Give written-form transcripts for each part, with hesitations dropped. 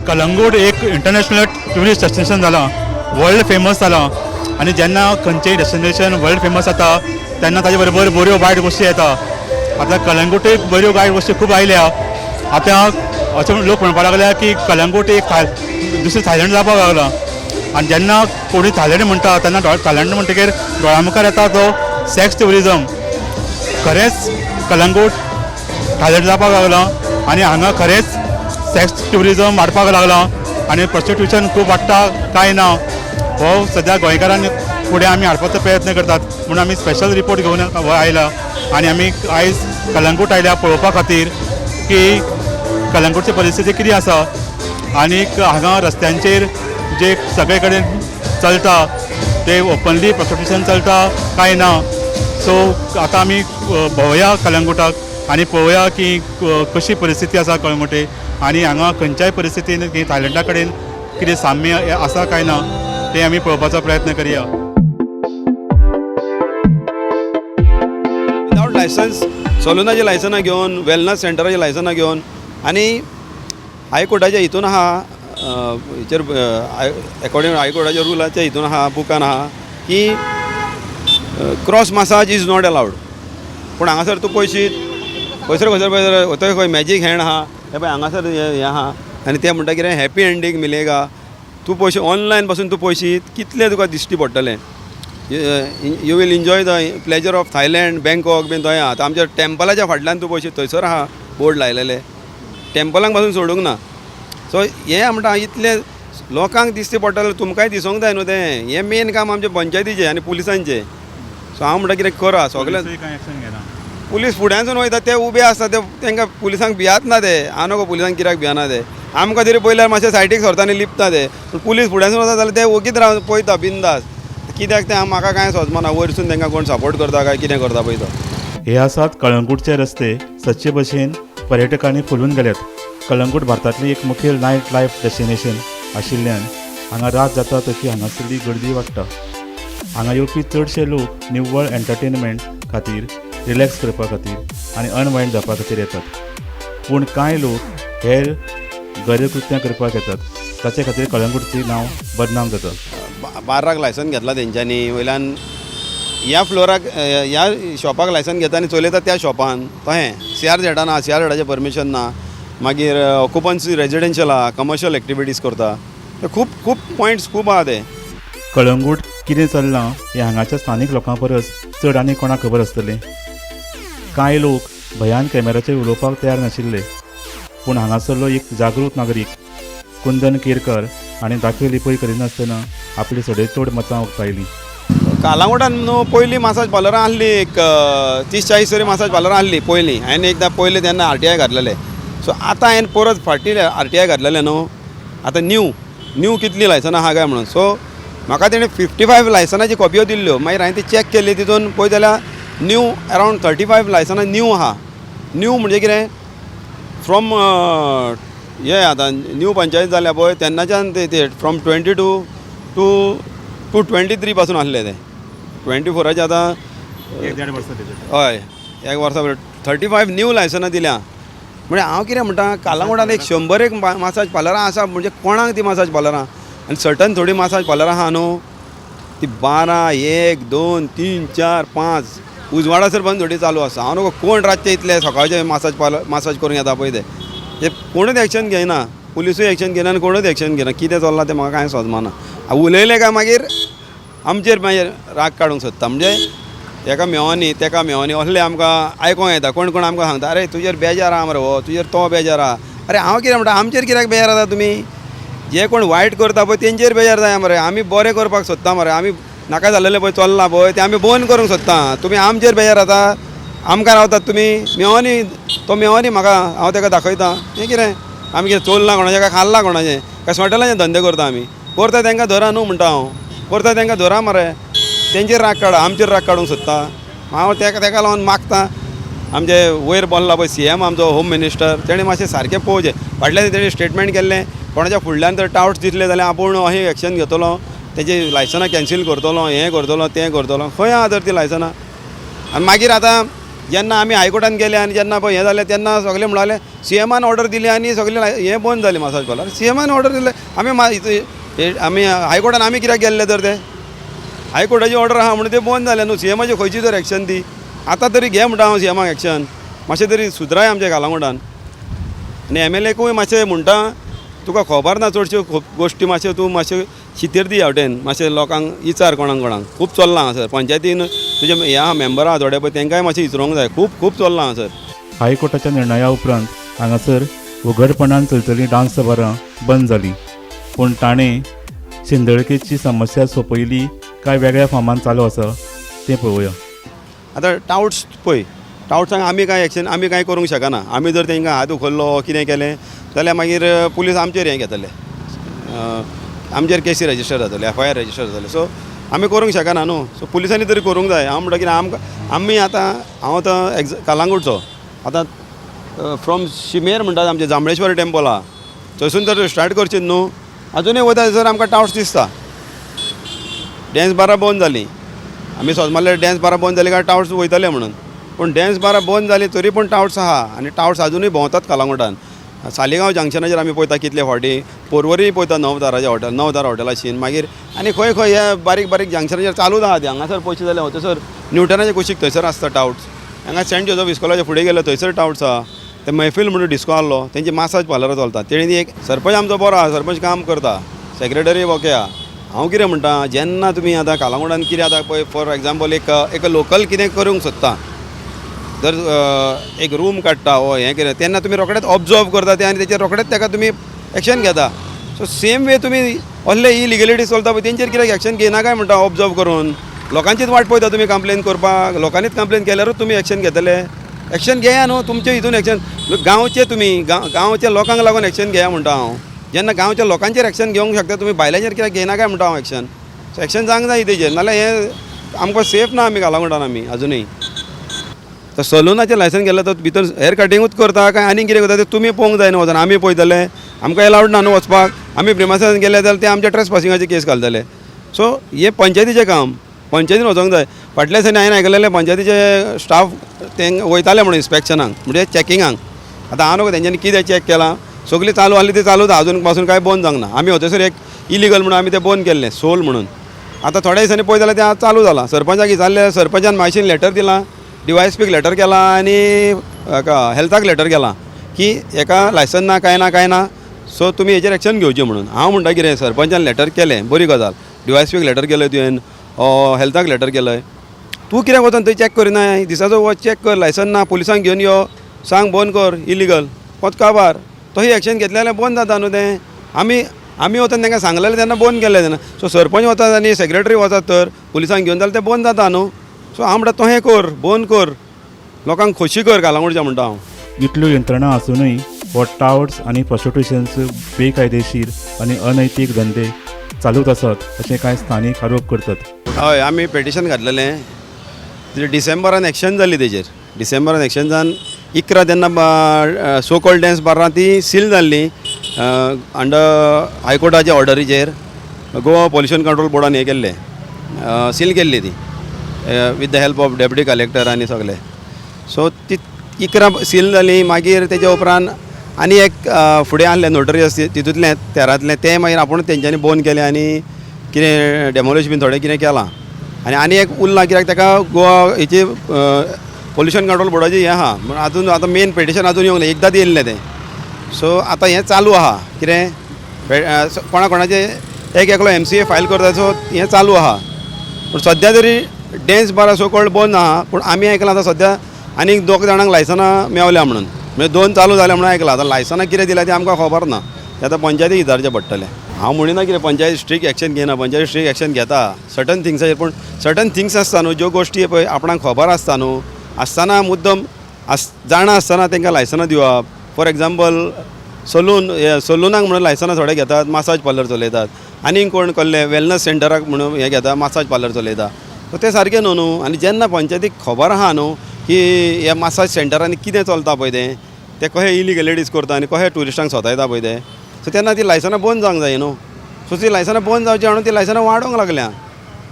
कलंगूट एक international tourist destination जालां, world famous जालां. आनी जेन्ना खंयचेय डेस्टिनेशन वर्ल्ड फेमस जाता तेन्ना ताजे बरोबर बऱ्यो वायट गोश्टी येता. आतां कलंगूटूय बऱ्यो वायट गोश्टी खूब आयल्या. आतां अशें लोक म्हणपाक लागल्या की कलंगूट एक दुसरें थायलंड जावपाक लागलां. आनी जेन्ना कोणी थायलंड म्हणटा तेन्ना थायलंड म्हणटकीर दोळ्या मुखार येता तो सॅक्स ट्युरिजम. खरेंच कलंगूट थायलंड जावपाक लागलां आनी हांगा खरेंच सॅक्स ट्युरिजम वाडपाक लागलां आनी प्रोस्टिट्युशन खूब वाडटा काय ना हो सद्या गोंयकारांनी फुडें आमी हाडपाचो प्रयत्न करतात. म्हणून आमी स्पेशल रिपोर्ट घेवन हो आयला आनी आमी आयज कलंगूट आयल्या पळोवपा खातीर की कलंगूटची परिस्थिती कितें आसा आनीक हांगा रस्त्यांचेर जे सगळे कडेन चलता ते ओपनली प्रोस्टिट्युशन चलता काय ना. सो आतां आमी भोंवया कलंगूटाक आनी पळोवया की कशी परिस्थिती आसा कळंगूटे आनी हांगा खंयच्याय परिस्थितीन की थायलंडा कडेन कितें साम्य आसा काय ना तें आमी पळोवपाचो प्रयत्न करया. विदावट लायसन्स सलुनाचें लायसनां घेवन, वेलनस सेंटराचें लायसनां घेवन आनी हायकोर्टाच्या हितून आहा, हेचेर एकॉर्डिंग हायकोर्टाच्या रुलाच्या हितून आहा, बुकान आहा की cross massage is not allowed. पूण हांगासर तूं पळयशीत खंयसर खंयसर पळयसर थंय खंय मॅजीक हँड आहा, हे पळय हांगासर हें आहा आनी ते म्हणटा कितें हॅपी एंडींग मिलेगा. तूं पळयशी ऑनलायन पासून तूं पळयशीत कितलें तुका दिश्टी पडटलें. You will enjoy the pleasure of Thailand, Bangkok बीन थंय आहा. आतां आमच्या टेंपलाच्या फाटल्यान तूं पळयशीत थंयसर आहा बोर्ड लायलेले, टेंपलांक पासून सोडूंक ना. सो हें म्हणटा इतलें लोकांक दिश्टी पडटलें, तुमकांय दिसोंक जाय न्हू तें. हें मेन काम आमचें पंचायतीचें आनी पुलिसांचें. सो हांव म्हणटा कितें करा सगळें. पुलिसूय कांय एक्शन घेना. पुलीस फुड्यानसून वयता ते उबे आसता ते तांकां पुलिसांक भियात ना ते. हांव नको पुलिसांक कित्याक भियाना ते, आमकां तरी पयल्यार मातशे सायडीक सरता आनी लिपता ते. पूण पुलीस फुड्यानसून वता जाल्यार ते ओगीत रावन पळयता बिंदास. कित्याक तें म्हाका कांय समजना, वयरसून तांकां कोण सपोर्ट करता काय कितें करता पळय तो. हे आसात कळंगूटचे रस्ते. सदचे भशेन पर्यटकांनी फुलून गेल्यात. कळंगूट भारतांतली एक मुखेल नायट लायफ डेस्टिनेशन आशिल्ल्यान हांगा रात जाता तशी हांगासरली गर्दी वाडटा. हांगा येवपी चडशे लोक निव्वळ एंटरटेनमेंट खातीर, रिलॅक्स करपा खातीर आनी अनवायंड जावपा खातीर येतात. पूण कांय लोक हेर गैरकृत्यां करपाक येतात, ताचे खातीर कळंगूटचें नांव बदनाम जाता. बार्राक लायसन घेतला तेंच्यांनी, वयल्यान ह्या फ्लोराक ह्या शॉपाक लायसन घेता आनी चलयता त्या शॉपान. तशें सी आर झेडा ना, सी आर झेडाचें परमिशन ना. मागीर ऑक्युपन्सी रेजिडेन्शियल आहा, कमर्शियल एक्टिविटीज करता. ते खूब खूब पॉयंट्स खूब आहा ते. कळंगूट कितें चल्लां हें हांगाच्या स्थानीक लोकां परस चड आनी कोणाक खबर आसतलें. कांय लोक भंयान कॅमेराचेर उलोवपाक तयार नाशिल्ले, पूण हांगासरलो एक जागृत नागरीक कुंदन केरकर हाणें दाखय लिपय करिनासतना आपली सडेतोड मतां उक्तायलीं. कालांगुटान न्हू पयलीं मासाज पार्लरां आहली, एक 30-40 तरी मासाज पार्लरां आहली पयलीं. हांवें एकदां पयलें तेन्ना आर टी I घातलेलें. सो आतां हांवें परत फाटीं आर टी I घातलेलें न्हू, आतां न्यू न्यू कितलीं लायसनां आहा काय म्हणून. सो म्हाका तेणें 55 लायसनाची कॉपयो दिल्ल्यो. मागीर हांवें ती चॅक केली, तितून पळयत जाल्यार न्यू अरावंड 35 लायसनां न्यू आहा. न्यू म्हणजे कितें, फ्रॉम हे आतां न्यू पंचायत जाल्या पळय तेन्नाच्यान ते फ्रॉम 22 टू 23 पासून आसले ते 24आचे आतां. एक देड वर्सां भितर. हय, एक वर्सा भितर 35 न्यू लायसनां दिल्या. म्हणजे हांव कितें म्हणटा, कालांगुटान एक 100 एक मासाज पार्लरां आसा. म्हणजे कोणाक ती मासाज पार्लरां आनी सर्टन थोडीं मासाज पार्लरां आहा न्हू, ती 12 1 2 3 4 5 उजवाडासर बंद थोडी चालू आसा. हांव नको कोण रातचे इतले सकाळचे मासाज पार्लर मासाज करूंक येता पळय ते, ते कोणूच एक्शन घेयना, पुलिसूय एक्शन घेयना आनी कोणूच एक्शन घेयना. कितें चल्लां तें म्हाका कांय समजना. उलयलें काय मागीर आमचेर मागीर राग काडूंक सोदता. म्हणजे एका मेवानी तेका मेवानी असलें आमकां आयकोंक येता. कोण कोण आमकां सांगता, अरे तुजेर बेजार आहा मरे हो, तुजेर तो बेजार आहा. अरे हांव कितें म्हणटा, आमचेर कित्याक बेजार जाता तुमी? जे कोण वायट करता पळय तेंचेर बेजार जाय मरे. आमी बरें करपाक सोदता मरे, आमी नाका जाल्लें पळय चल्लां पळय तें आमी बंद करूंक सोदता. तुमी आमचेर बेजार जाता, आमकां रावतात तुमी मेवानी, तो मेवानी म्हाका हांव तेका दाखयता. हें कितें आमी कितें चोरलां कोणाचें काय खाल्लां कोणाचें काय सॉटेलाचें धंदे करता आमी? करता तेंकां धरा न्हू म्हणटा हांव, करता तेंकां धरा मरे. तेंचेर राग काडा, आमचेर राग काडूंक सोदता. हांव तेका लागून मागता, आमचे वयर बसला पळय सी एम आमचो होम मिनिस्टर, तेणें मातशें सारकें पळोवचें. फाटल्यान तेणें स्टेटमेंट केल्लें, कोणाच्या फुडल्यान जर टावट्स दिसले जाल्यार आपूण अहें एक्शन घेतलो, तेजी लायसनां कॅन्सील करतलो, हें करतलो तें करतलो. खंय आहा तर ती लायसनां? आनी मागीर आतां जेन्ना आमी हायकोर्टान गेले आनी जेन्ना पळय हें जालें तेन्ना सगळे म्हणले सीएमान ऑर्डर दिली आनी सगळे हें बंद जालें मसाज पार्लर. सीएमान ऑर्डर दिले, आमी आमी हायकोर्टान आमी कित्याक गेल्ले तर ते हायकोर्टाची ऑर्डर आहा म्हणून ते बंद जालें न्हू. सीएमाची खंयची तर एक्शन ती आतां तरी घे म्हणटा हांव सीएमाक एक्शन, मातशें तरी सुदराय आमच्या कालांगुटान. आनी एमएलएकूय मातशें म्हणटा तुका खबर ना चडश्यो खूब गोश्टी, मातशें तूं मातशें शितेर दी ह्या वटेन, मातशें लोकांक विचार कोणाक कोणाक खूब चल्लां हांगासर पंचायतीन तुजे हे आहा मेंबरां आहा थोडे पळय तेंकांय मातशें विचारूंक जाय, खूब खूब चल्लां हांगासर. हायकोर्टाच्या निर्णया उपरांत हांगासर उघडपणान चलतलीं डान्स बारां बंद जालीं, पूण ताणें शिंदळकेची समस्या सोंपयली काय वेगळ्या फॉर्मान चालू आसा तें पळोवया. आतां टावट्स पळय, टावट्सांक आमी कांय एक्शन आमी कांय करूंक शकना. आमी जर तांकां हात उखल्लो कितें केलें जाल्यार मागीर पुलीस आमचेर हें घेतले, आमचेर केसी रजिस्टर जातले, एफआयआर रजिस्टर जातले. सो आमी करूंक शकना न्हू, सो पुलिसांनी तरी करूंक जाय. हांव म्हणटा कितें आमकां आमी आतां हांव आतां एग्ज कालांगूटचो आतां फ्रॉम शिमेर म्हणटा आमचें जांबळेश्वर टेम्पल आहा थंयसून तर स्टार्ट करचें न्हू, अजुनूय वयता थंयसर आमकां टावट्स दिसता. डॅन्स बारां बंद जालीं, आमी सोद मारल्यार डॅन्स बारां बंद जाली काय टावट्स वयतले म्हणून, पूण डॅन्स बारां बंद जाली तरी पूण टावट्स आहा आनी टावट्स आजुनूय भोंवतात कालांगुटान. सालिगांव जंक्शनाचेर आमी पळयता कितले फावटी, पोरवरी पळयता नवदाराच्या हॉटेल, नवदार हॉटेलाशीन, मागीर आनी खंय खंय ह्या बारीक बारीक जंक्शनाचेर चालूच आहा ते. हांगासर पयशे जाल्यार थंयसर न्युटनाच्या कुशीक थंयसर आसता टावट्स, हांगा सेंट जोजफ इस्कोलाच्या फुडें गेलो थंयसर टावट्स आहा. ते मैफील म्हणून डिस्को आहलो तेंची मासाज पार्लरां चलता. तेणी एक सरपंच आमचो बरो आहा, सरपंच काम करता, सेक्रेटरी ओके आहा. हांव कितें म्हणटा जेन्ना तुमी आतां कालांगुटान कितें आतां पळय फॉर एग्जाम्पल एक एक लोकल कितें करूंक सोदता, जर एक रूम काडटा वो हें कितें तेन्ना तुमी रोखडेच ऑब्जर्व करता तें आनी तेचेर रोखडेच ताका तुमी एक्शन घेता. सो सेम वे तुमी असले इलिगलिटीज चलता पळय तेंचेर कित्याक एक्शन घेयना काय म्हणटा ऑब्जर्व करून. लोकांचीच वाट पळयता तुमी कंप्लेन करपाक, लोकांनीच कंप्लेन केल्यारूच तुमी एक्शन घेतले. एक्शन घेया न्हू तुमचे हितून एक्शन, गांवचे तुमी गांवच्या लोकांक लागून एक्शन घेया म्हणटा हांव. जेन्ना गांवच्या लोकांचेर एक्शन घेवंक शकता तुमी भायल्यांचेर कित्याक घेयना काय म्हणटा हांव एक्शन. सो एक्शन जावंक जाय तेजेर, नाल्यार हें आमकां सेफ ना आमी कालांगुटान आमी अजुनूय. तर सलुनाचें लायसन गेलें तर भितर हेअर कटिंगूच करता काय आनी कितें करता तें तुमी पळोवंक जाय न्हू वचोन, आमी पळयतले, आमकां एलावड ना न्हू वचपाक. आमी प्रिमासान गेले जाल्यार ते आमच्या ट्रेस पासिंगाची केस घालतले. सो हें पंचायतीचें काम, पंचायतीन वचोंक जाय. फाटल्या दिसांनी हांवें आयकलेलें पंचायतीचे स्टाफ ते वयताले म्हणून इन्स्पेक्शनाक, म्हणजे चॅकिंगाक. आतां हांव न्हू तेंच्यांनी कितें चॅक केलां, सगळीं चालू आहली ती चालूच आजून पासून कांय बंद जावंक ना. आमी वतसर एक इलिगल म्हणून आमी तें बंद केल्लें सोल म्हणून. आतां थोड्या दिसांनी पळयत जाल्यार तें आतां चालू जालां. सरपंचाक विचारलें, सरपंचान मातशें लेटर दिलां, डीवायएसपीक लेटर केलां आनी हाका हेल्थाक लेटर केलां की हेका लायसन ना कांय ना कांय ना, सो तुमी हेजेर एक्शन घेवचें म्हणून. हांव म्हणटा कितें सरपंचान लेटर केलें बरी गजाल, डीवायएसपीक लेटर केलें तुवें, हेल्थाक लेटर केलें, तूं कित्याक वचोन थंय चॅक करिनाय? दिसाचो वच चॅक कर, लायसन ना पुलिसांक घेवन यो, सांग बंद कर इलिगल, वच काबार. तशी एक्शन घेतलें जाल्यार बंद जाता न्हू तें. आमी आमी वचोन तांकां सांगलेलें तेन्ना बंद केलें तेन्ना. सो सरपंच वतात आनी सेक्रेटरी वचात तर पुलिसांक घेवन जाल्यार तें बंद जाता न्हू. सो हांव म्हणटा तशें कर, बंद कर, लोकांक खोशी कर कालांगुटच्या म्हणटा हांव. इतल्यो यंत्रणा आसुनूय हो टावट्स आनी प्रोस्टिट्युशनचे बेकायदेशीर आनी अनैतीक धंदे चालूच आसात अशें कांय स्थानीक आरोप करतात. हय, आमी पेटिशन घातलेलें, डिसेंबरान एक्शन जाली तेजेर. डिसेंबरान एक्शन जावन 11 तेन्ना सो कॉल्ड डॅन्स बारां ती सील जाल्ली अंडर हायकोर्टाच्या ऑर्डरीचेर. गोवा पोल्युशन कंट्रोल बोर्डान हें केल्लें, सील केल्ली ती with the help of deputy collector आनी सगळे. सो ती 11 सील जाली. मागीर तेच्या उपरांत आनी एक फुडें आहलें नोटरी तितूंतलें तेरांतलें, तें मागीर आपूण तेंच्यांनी बंद केलें आनी कितें डेमोलिश बीन थोडें कितें केलां. आनी आनी एक उरलां कित्याक ताका गोवा हेची पोल्युशन कंट्रोल बोर्डाची हें आहा म्हण आजून आतां मेन पेटिशन आजून येवंक ना, एकदांच येयल्लें तें. सो आतां हें चालू आहा कितें कोणा कोणाचें एक एकलो एमसीए फायल करता, सो हें चालू आहा. पूण सद्या तरी डॅन्स बारां सो कॉल्ड बंद आहा, पूण आमी आयकलां आतां सद्या आनीक दोग जाणांक लायसनां मेवल्या म्हणून, म्हणजे 2 चालू जाल्या म्हणून आयकलां. आतां लायसनां कितें दिल्या तें आमकां खबर ना, तें आतां पंचायतीक विचारचें पडटलें. हांव म्हणिना कितें पंचायत स्ट्रीक एक्शन घेयना, पंचायत स्ट्रीक एक्शन घेता सर्टन थिंग्साचेर, पूण सर्टन थिंग्स आसता न्हू, ज्यो गोश्टी पळय आपणाक खबर आसता न्हू, आसतना मुद्दम आस जाणा आसतना तांकां लायसनां दिवप. फॉर एग्जाम्पल सलून, हे सलुनाक म्हणून लायसनां थोडे घेतात, मासाज पार्लर चलयतात, आनीक कोण कसले वेलनस सेंटराक म्हणून हें घेता, मासाज पार्लर चलयता. सो तें सारकें न्हू न्हू. आनी जेन्ना पंचायतीक खबर आहा न्हू की ह्या मासाज सेंटरांनी कितें चलता पळय तें, तें कशें इलिगलिटीज करता आनी कशें ट्युरिस्टांक सतायता पळय तें, सो तेन्ना ती लायसनां बंद जावंक जाय न्हू. सो ती लायसनां बंद जावची म्हणून ती लायसनां वाडोवंक लागल्या.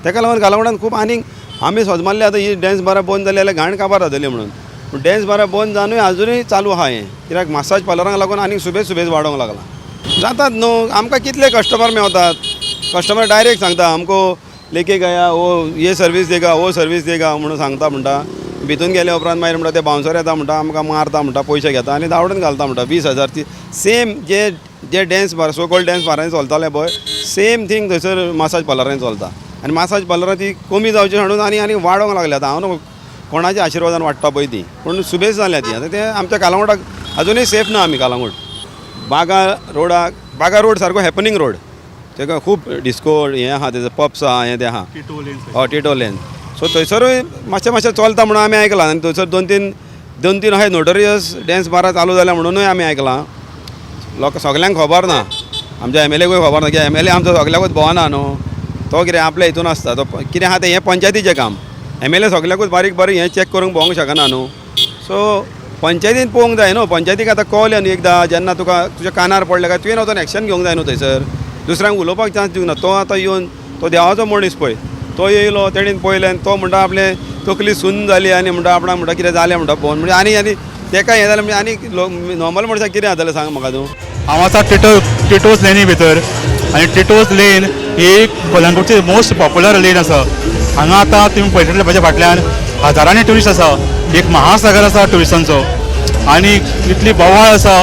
तेका लागून कालांगुटान खूब आनीक आमी सोद मारले आतां ही डॅन्स बारां बंद जाली जाल्यार घाण काबार जातली म्हणून, पूण डॅन्स बारां बंद जावनूय आजुनूय चालू आहा हें, कित्याक मासाज पार्लरांक लागून आनीक सुबेज सुबेज वाडोवंक लागला. जातात न्हू, आमकां कितले कस्टमर मेवतात, कस्टमर डायरेक्ट सांगता आमको लेके गया वो ये सर्वीस देगा वो सर्वीस देगा म्हणून सांगता. म्हणटा भितून गेल्या उपरांत मागीर म्हणटा ते बाउन्सर येता, म्हणटा आमकां मारता, म्हणटा पयशे घेता आनी धांवडून घालता म्हणटा 20,000. ती सेम जे जे dance bar, so called dance बारांनी चलताले पळय, सेम थींग थंयसर मासाज पार्लरांनी चलता. आनी मासाज पार्लरां ती कमी जावची म्हणून आनी आनी वाडोवंक लागल्या. आतां हांव न्हू कोणाच्या आशिर्वादान वाडटा पळय ती, पूण सुबेज जाल्या ती. आतां ते आमच्या कालांगुटाक अजुनूय सेफ ना. आमी कालांगूट बागा रोडाक, बागा रोड सारको हॅपनिंग रोड, तेका खूब डिस्को हें आहा, तेजो पब्स आहा, हें तें आहा. हय, टिटो लेन. सो थंयसरूय मातशें मातशें चलता म्हणून आमी आयकलां. आनी थंयसर दोन तीन अशे नोटोरियस डॅन्स बारां चालू जाल्या म्हणुनूय आमी आयकलां. लोक सगल्यांक खबर ना, आमच्या एमएलएकूय खबर ना, कित्याक एमएलए आमचो सगल्याकूच भोंवना न्हू, तो कितें आपल्या हितून आसता. तो कितें आहा तें हें पंचायतीचें काम, एमएलए सगल्याकूच बारीक बारीक हें चॅक करूंक भोंवंक शकना न्हू. सो पंचायतीन पळोवंक जाय न्हू, पंचायतीक आतां कळ्ळें न्हू एकदां, जेन्ना तुका तुज्या कानार पडलें काय तुवें वचोन एक्शन घेवंक जाय न्हू. थंयसर दुसऱ्यांक उलोवपाक चान्स दिवंक ना. तो आतां येवन, तो देवाचो मनीस पळय, तो येयलो, तेणेन पळयलें आनी तो म्हणटा आपलें तकली सुन्न जाली आनी म्हणटा आपणाक म्हणटा कितें जालें म्हणटा पळोवन, म्हणजे आनी आनी तेका हें जालें, म्हणजे आनी लोक नॉर्मल मनशाक कितें जातलें सांग म्हाका तूं. हांव आसा टिटोज लेनी भितर आनी टिटोज लेन ही कलंगूटची मोस्ट पॉप्युलर लेन आसा. हांगा आतां तुमी पळयतले म्हज्या फाटल्यान हजारांनी ट्युरिस्ट आसा. एक महासागर आसा ट्युरिस्टांचो आनी इतली बोवाळ आसा,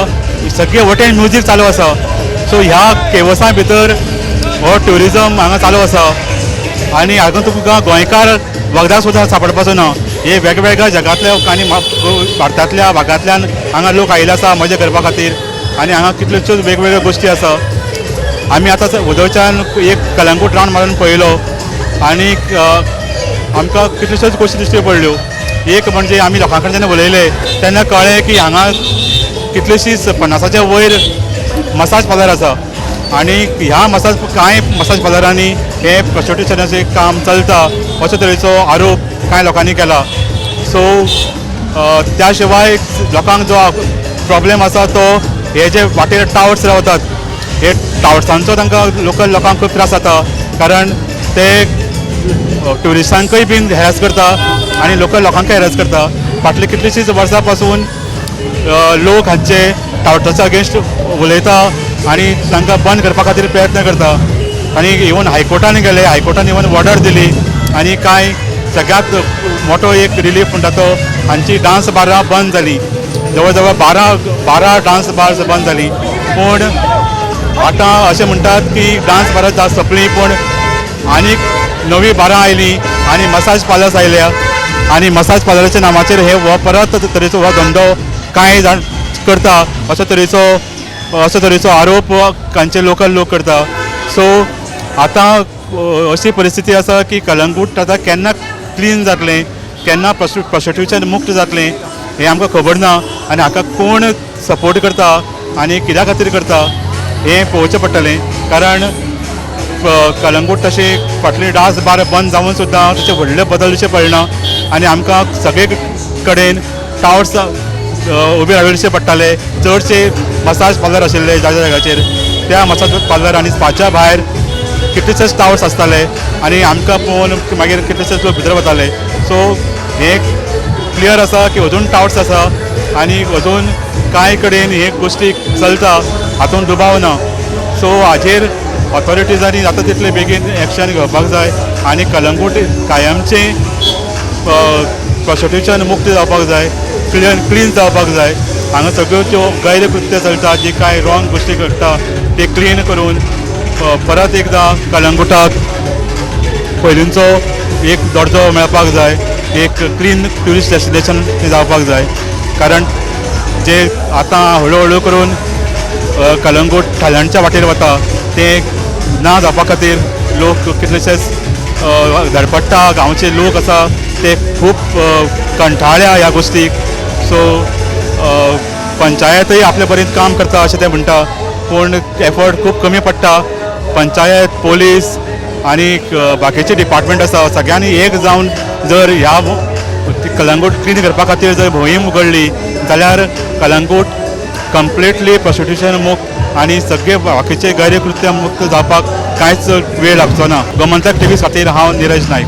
सगळे वटेन म्युजीक चालू आसा. सो ह्या केवसा भितर हो ट्युरिजम हांगा चालू आसा आनी हांगा तुमकां गोंयकार वखदां सुद्दां सांपडपाचो ना. हे वेगवेगळ्या जगांतल्या आनी भारतांतल्या भागांतल्यान हांगा लोक आयिल्ले आसा मजा करपा खातीर आनी हांगा कितल्योश्योच वेगवेगळ्यो गोश्टी आसा. आमी आतां वदोळच्यान एक कलंगूट रावंड मारून पळयलो आनी आमकां कितल्योश्योच गोश्टी दिश्टी पडल्यो. एक म्हणजे आमी लोकां कडेन जेन्ना उलयले तेन्ना कळ्ळें की हांगा कितलेशीच 50च्या वयर मसाज पार्लर आसा आनी ह्या मसाज कांय मसाज पार्लरांनी हे प्रोस्टिट्युशनाचें काम चलता असो तरेचो आरोप कांय लोकांनी केला. सो त्या शिवाय लोकांक जो प्रॉब्लेम आसा तो हे जे वाटेर टावर्स रावतात, हे टावर्सांचो तांकां लोकल लोकांक खूब त्रास जाता, कारण ते ट्युरिस्टांकय बीन हॅरस करता आनी लोकल लोकांकय हॅरस करता. फाटली कितलीशींच वर्सां पासून लोक हांचे टावर्साच्या अगेन्स्ट उलयता आनी तांकां बंद करपा खातीर प्रयत्न करता आनी इवन हायकोर्टान गेले, हायकोर्टान इवन ऑर्डर दिली आनी कांय सगळ्यांत मोठो एक रिलीफ म्हणटा तो हांची डांस बारां बंद जाली. जवळ जवळ 12 डांस बार्स बंद जाली. पूण आतां अशें म्हणटात की डांस बारां जास्त सोंपली, पूण आनीक नवी बारां आयली आनी मसाज पार्लर्स आयल्या आनी मसाज पार्लराच्या नामाचेर हे हो परत तरेचो हो धंदो कांय जाण करता असो तरेचो आरोप तांचे लोकल लोक करता. सो आतां अशी परिस्थिती आसा की कलंगूट आतां केन्ना क्लीन जातलें, केन्ना प्रोस्टिट्युशन मुक्त जातलें हें आमकां खबर ना आनी हाका कोण सपोर्ट करता आनी कित्या खातीर करता हें पळोवचें पडटलें. कारण कलंगूट तशें फाटली डांस बार बंद जावन सुद्दां तशें व्हडले बदल अशें पडना आनी आमकां सगळे कडेन टावर्स उबे राविल्ले पडटाले. चडशे मसाज पार्लर आशिल्ले ज्या ज्या जाग्याचेर, त्या मसाज पार्लर आनी स्पाच्या भायर कितलेशेच टावर्स आसताले आनी आमकां पळोवन मागीर कितलेशेच लोक भितर वताले. सो हें क्लियर आसा की अजून टावर्स आसा आनी अजून कांय कडेन हे गोश्टी चलता हातूंत दुबाव ना. सो हाजेर ऑथॉरिटीजांनी जाता तितले बेगीन एक्शन घेवपाक जाय आनी कलंगूट कायमचें प्रोस्टिट्युशन मुक्त जावपाक जाय, क्लीन जावपाक जाय. हांगा सगळ्यो ज्यो गैरकृत्य चलता, जी कांय रॉंग गोश्टी घडटा ते क्लीन करून परत एकदां कलंगुटाक पयलींचो एक दर्जो मेळपाक जाय, एक क्लीन ट्युरिस्ट डेस्टिनेशन तें जावपाक जाय. कारण जे आतां हळू हळू करून कलंगूट थायलंडच्या वाटेर वता तें ना जावपा खातीर लोक कितलेशेच धडपडटा. गांवचे लोक आसा ते खूब कंठाळ्या ह्या गोश्टीक. सो पंचायतय आपले परीन काम करता अशें ते म्हणटा, पूण एफर्ट खूब कमी पडटा. पंचायत, पोलीस आनी बाकीचे डिपार्टमेंट आसा, सगळ्यांनी एक जावन जर ह्या कलंगूट क्लीन करपा खातीर जर मोहीम उगडली जाल्यार कलंगूट कंप्लिटली प्रोस्टिट्युशन मुक्त आनी सगळे बाकीचे गैरकृत्य मुक्त जावपाक कांयच वेळ लागचो ना. गोमंतक टीव्ही खातीर हांव निरज नायक.